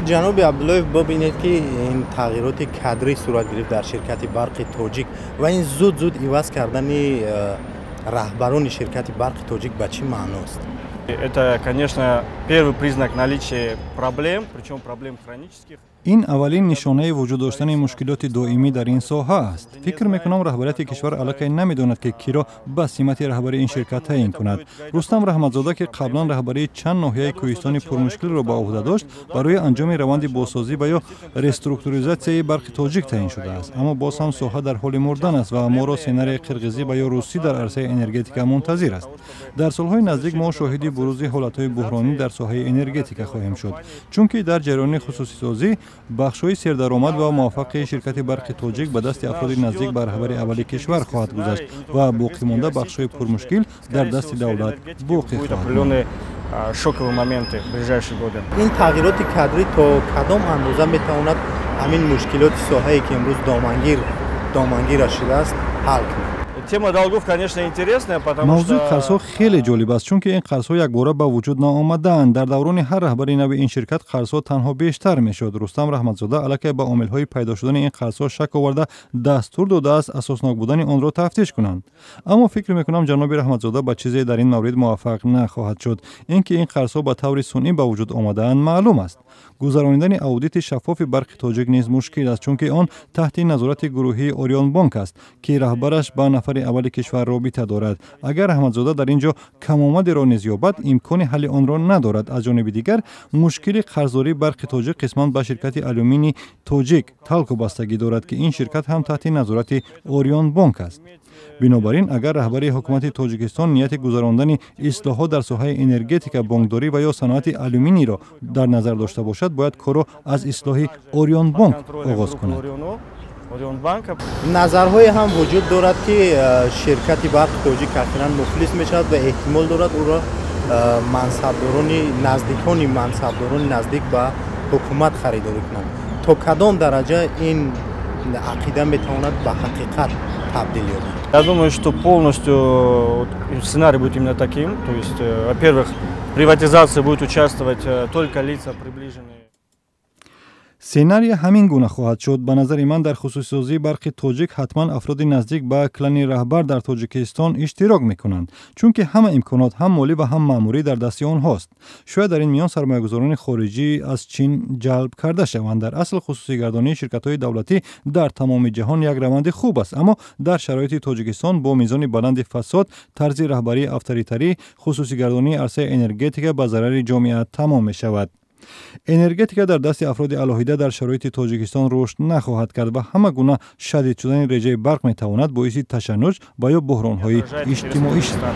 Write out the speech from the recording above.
Ҷаноби Абдуллоев, бибинед, ки ин тағйироти кадрӣ сурат гирифт дар ширкати Барқи Тоҷик ва ин зуд зуд иваз кардани раҳбарони ширкати Барқи Тоҷик ба чӣ маъност? Это, конечно, первый признак наличия проблем, причем проблем хронических. Ин аввалин нишонаи вуҷуд доштани мушкилоти доимӣ дар ин соҳа аст. Фикр мекунам, раҳбарияти кишвар аллакай намедонад, ки киро ба симати раҳбари ин ширкат таъин кунад. Рустам Раҳматзода, ки қаблан раҳбарии чанд ноҳияи кӯҳистони пурмушкилро ба ӯҳда дошт, барои анҷоми раванди бозсозӣ ва ё реструктуризатсияи Барқи Тоҷик таъин шудааст, аммо боз ҳам соҳа дар ҳоли мурдан аст ва моро сценарии қирғизӣ ва ё русӣ дар арсаи энергетика мунтазир аст. Дар солҳои наздик мо шоҳиди бурузи ҳолатҳои буҳронӣ дар соҳаи энергетика хоҳем шуд, чунки дар ҷараёни хусусисозӣ бахшҳои сердаромад ва муваффақи ширкати Барқи Тоҷик ба дасти афроди наздик ба раҳбари аввали кишвар хоҳад гузашт ва боқимонда бахшҳои пурмушкил дар дасти давлат боқӣ хоҳад монд. Шоковые моменты в ближайшие годы. Ин тағйироти кадрӣ то кадом андоза метавонад ҳамин мушкилоти соҳае, ки имрӯз домангира шудааст, ҳал кунад? Тема долгов, конечно, интересная, потому Мавзӯи қарзҳо хеле ҷолиб аст, чунки ин қарзҳо якбора ба вуҷуд наомадаанд. Дар даврони ҳар раҳбари нави ин ширкат қарзҳо танҳо бештар мешуд. Рустам Раҳматзода аллакай ба омилҳои пайдо шудани ин қарзҳо шак оварда, дастур додааст асоснок будани онро тафтиш кунанд, аммо фикр мекунам, ҷаноби Раҳматзода ба чизе дар ин маврид муваффақ нахоҳад шуд. Ин ки ин қарзҳо ба таври сунъӣ ба вуҷуд омадаанд, маълум аст. Гузаронидани аудити шаффофи Барқи Тоҷик низ мушкил аст, чунки он таҳти назорати гурӯҳии Орионбонк аст, ки раҳбараш ба нафари аввали кишвар робита дорад. Агар Раҳматзода дар ин ҷо камомадеро низ ёбад, имкони ҳалли онро надорад. Аз ҷониби дигар, мушкили қарздории Барқи Тоҷик қисман ба ширкати Алюмини Тоҷик Талко бастагӣ дорад, ки ин ширкат ҳам таҳти назорати Орионбонк аст. Бинобар ин, агар раҳбарии ҳукумати Тоҷикистон нияти гузарондани ислоҳот дар соҳаи энергетика, бонкдорӣ ва ё саноати алюминийро дар назар дошта бошад, бояд корро аз ислоҳи Орионбонк оғоз кунад. Назарҳое ҳам вуҷуд дорад, ки ширкати Барқи Тоҷик ахиран муфлис мешавад ва эҳтимол дорад ӯро мансабдорони наздикони мансабдорони наздик ба ҳукумат харидорӣ кунанд. То кадом дараҷа ин ақида метавонад ба ҳақиқат табдил ёбад? Я думаю, что полностью сценарий будет именно таким. То есть, во-первых, в приватизации будут участвовать только лица, приближенные. Сценария ҳамин гуна хоҳад шуд. Ба назари ман, дар хусусисозии Барқи Тоҷик ҳатман афроди наздик ба клани раҳбар дар Тоҷикистон иштирок мекунанд, чунки ҳама имконот, ҳам молӣ ва ҳам маъмурӣ, дар дасти онҳост. Шояд дар ин миён сармоягузорони хориҷӣ аз Чин ҷалб карда шаванд. Дар асл, хусусигардонии ширкатҳои давлатӣ дар тамоми ҷаҳон як раванди хуб аст, аммо дар шароити Тоҷикистон бо мизони баланди фасод, тарзи раҳбарии авторитарӣ, хусусигардонии арсаи энергетика ба зарари ҷомеа тамом мешавад. Энергетика дар дасти афроди алоҳида дар шароити Тоҷикистон рушд нахоҳад кард ва ҳама гуна шадид шудани реҷаи барқ метавонад боиси ташаннуҷ ва ё буҳронҳои иҷтимоӣ шавад.